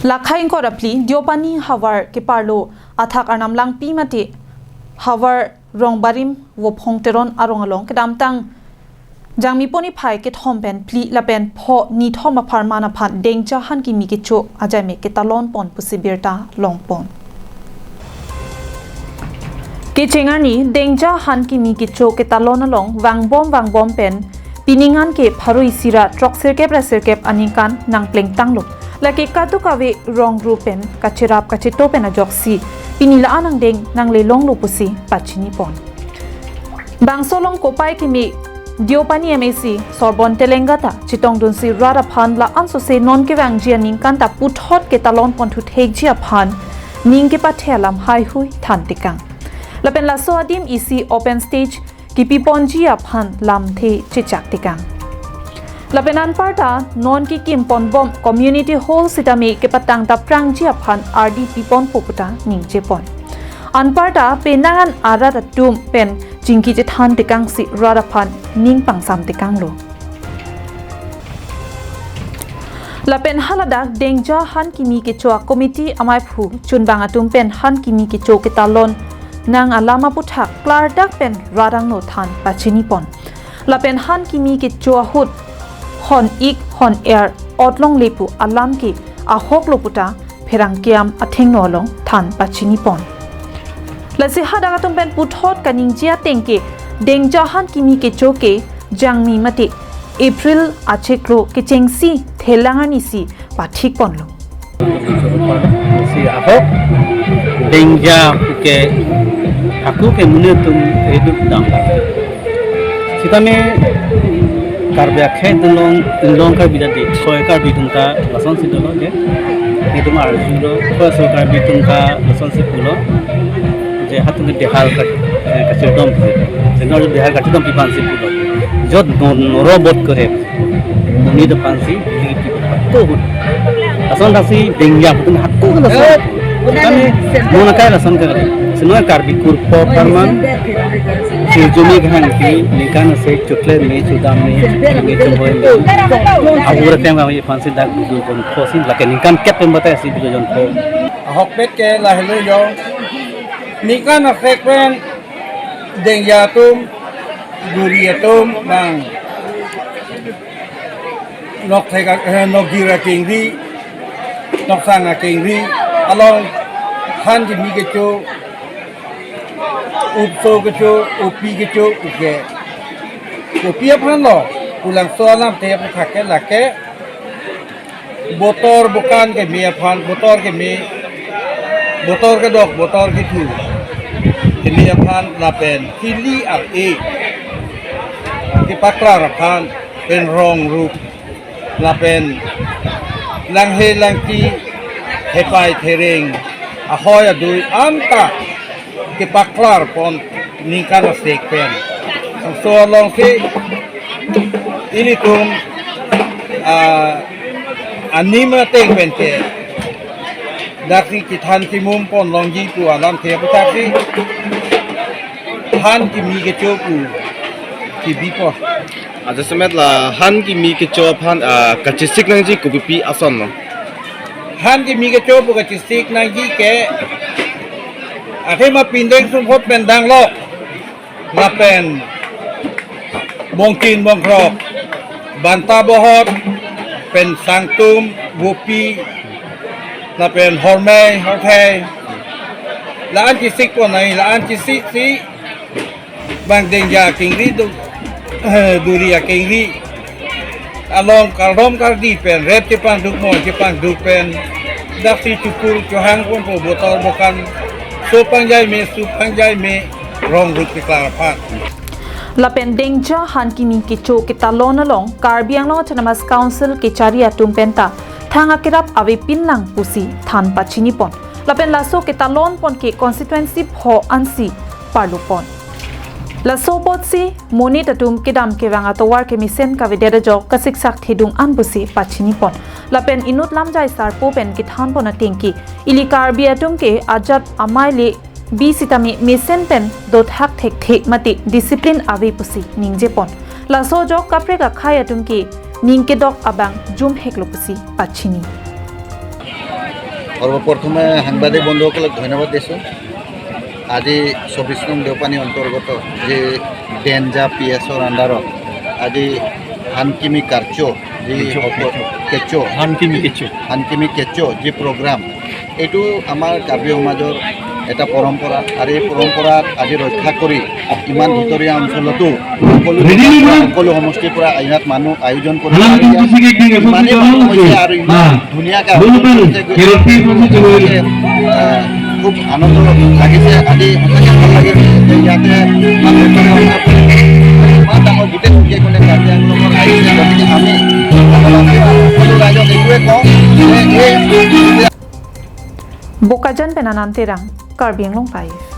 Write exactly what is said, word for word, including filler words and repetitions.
Lakhai ingkoi ra phli Deopani havar keparlo athak Arnam Langpi mate havar Rongbarim Vophong Teron arong along kedamtang Jangmi pon iphai kethom pen phli lapen pho nithom apharman aphan Dengja han kimi kecho ajai me ketalon pon pusi birta longpon. Kecheng arni Dengja han kimi kecho ketalon along vangbom vangbom pen pining an ke pharo isi ra throksirkep ra sirkep aningkan nangplengtanglo. Lake kadokave rong ru pen kacherap kacheto pen ajoksi pini la-an angdeng nanglelonglo pusi pachini pon. Bangso along kopai kimi Deopani M A C Sorbon Telenga ta chetongdunsi rat aphan la-an sose non kevangji aningkan ta puthot ketalon pon thuthekji aphan ning kepathe alam haihui than tekang. Lapen laso adim isi open stage kipi ponji aphan lamthe chechak tekang. Lapen anparta non kekim ponbom community hall sitame kepatang ta prangji aphan ardi piponpo puta ningje pon. Anparta penang an arat atum pen chingki chethan tekangsi rat aphan ning pangsam tekanglo. Lapen haladak Dengja han kimi kecho a committee amaiphu chunbang atum pen han kimi kecho ketalon nang alam aputhak klardak pen rat angno than pachini pon. Lapen han kimi kecho ahut hon ik hon er otlongle pu alam ke ahoklo puta pherangke am athengno along than pachini pon. Lasi hadak atum pen puthot kaningje ateng ke Dengja han kimi kecho ke Jangmi mate April achiklo kechengsi thelang arnisi pathik ponlo. Si ahok Dengja ke aku ke mune tum hidup dam. Sitame Karbi akhei dunlong, dunlong Karbi jadi, soi Karbi atum ta lasonsi dolo je. Itum arjulo, soi Karbi atum ta lasonsi pulo. Je hatum ke dehal ka, eh, kachirdom. Sehingga dehal kachirdom pi aphansi pulo. Jot non robot kore. Monit aphansi, pi pi hako. Lason tasi Dengja atum hako kan lason. Kami mona kai lason ka. Sino Karbi kurpo parman. Sirjumi kahang ki ningkan ase chutle me chudam me chutle me chuhoi me. Abura tem kami aphansi dak budu kon khosin lake ningkan kep pembatai si budu jon kho. Ahokpet ke lahelo yo. Ningkan ase kwen Dengja atum, Guri atum, bang Nokthek a, eh, Nokgir akengri, Noksang akengri along han kimi kecho, upso kecho, upi kecho, uke. Upi aphan lo, pulang so alam te aphan thake lake, botor bokan keme aphan, botor keme, botor kedok, botor kethu keme aphan lapen hili ar-e kepaklar aphan pen rong rup lapen langhe langki hepai thereng ahoi adui anta kepaklar pon ningkan asek pen. So alongsi ilitum, ah, anim ateng pen ke daksi kithan kimum pon longji pu alam ke aputhak si han kimi kecho pu kibi pon. Aja semet la han kimi kecho aphan, ah, kachesik nangji kopipi ason lo. Han kimi kecho pu kachesik nangji ke athema pindeng sumhot pen danglo. Lapen bongkin bongkrok, banta bohot, pen sangtum, bupi, lapen hormei, horthei. La-an chesik pon nai, la-an chesik si bang Dengja akengri do, eh, Guri akengri along kardom kardi pen rep chepangduk mo chepangduk pen daksi chupur chuhang ponpo botor bokan so pangjai me su pangjai me rong rup keklar aphan. Lapen Dengja han kimi kecho ketalon along Karbi Anglong Autonomous Council kechari atum penta thang akerap avepin lang pusi than pachini pon. Lapen laso ketalon pon ke constituency pho ansi parlo pon. Laso apotsi monit atum kedam kevang atovar kemesen kavedet ajok kasiksak thedung an pusi pachini pon. Lapen inut lamjai sarpo pen kethan pon ateng ke ili Karbi atum ke ajat amei le bi sitame mesen pen dothak thekthe mate discipline ave pusi ningje pon. Laso ajok kaprek akhei atum ke ning kedok abang jumheklo pusi pachini. সৰ্বপ্ৰথমে সাংবাদিক বন্ধুসকলক ধন্যবাদ দিছোঁ। আজি চৌবিশ নং দেওপানী অন্তৰ্গত যি ডেঞ্জা পি এছৰ আণ্ডাৰত আজি হানকিমি কাৰ্চ' যি কেচো, অপ-, কেচো। কেচো, হানকিমি কেচো। হানকিমি কেচো যি প্ৰগ্ৰাম, এইটো আমাৰ কাৰ্বি সমাজৰ এটা পৰম্পৰা আৰু এই পৰম্পৰাক আজি ৰক্ষা কৰি ইমান ভিতৰীয়া অঞ্চলতো সকলো, সকলো সমষ্টিৰ পৰা ইয়াত মানুহ আয়োজন কৰি ইমানেই মানুহ হৈছে আৰু ইমান ধুনীয়াকৈ আয়োজন কৰিছে। গতিকে, আহ, খুব আনন্দ লাগিছে। আজি সঁচাকৈ ভাল লাগিছে যে ইয়াতে মানুহ ইমান ডাঙৰ গোটেই চুকে কোণে কাৰ্বি আংলঙৰ আহিছে। গতিকে আমি সকলো ৰাইজক এইটোৱে কওঁ যে এই Bokajan pen Anand Terang, Karbi Anglong Live.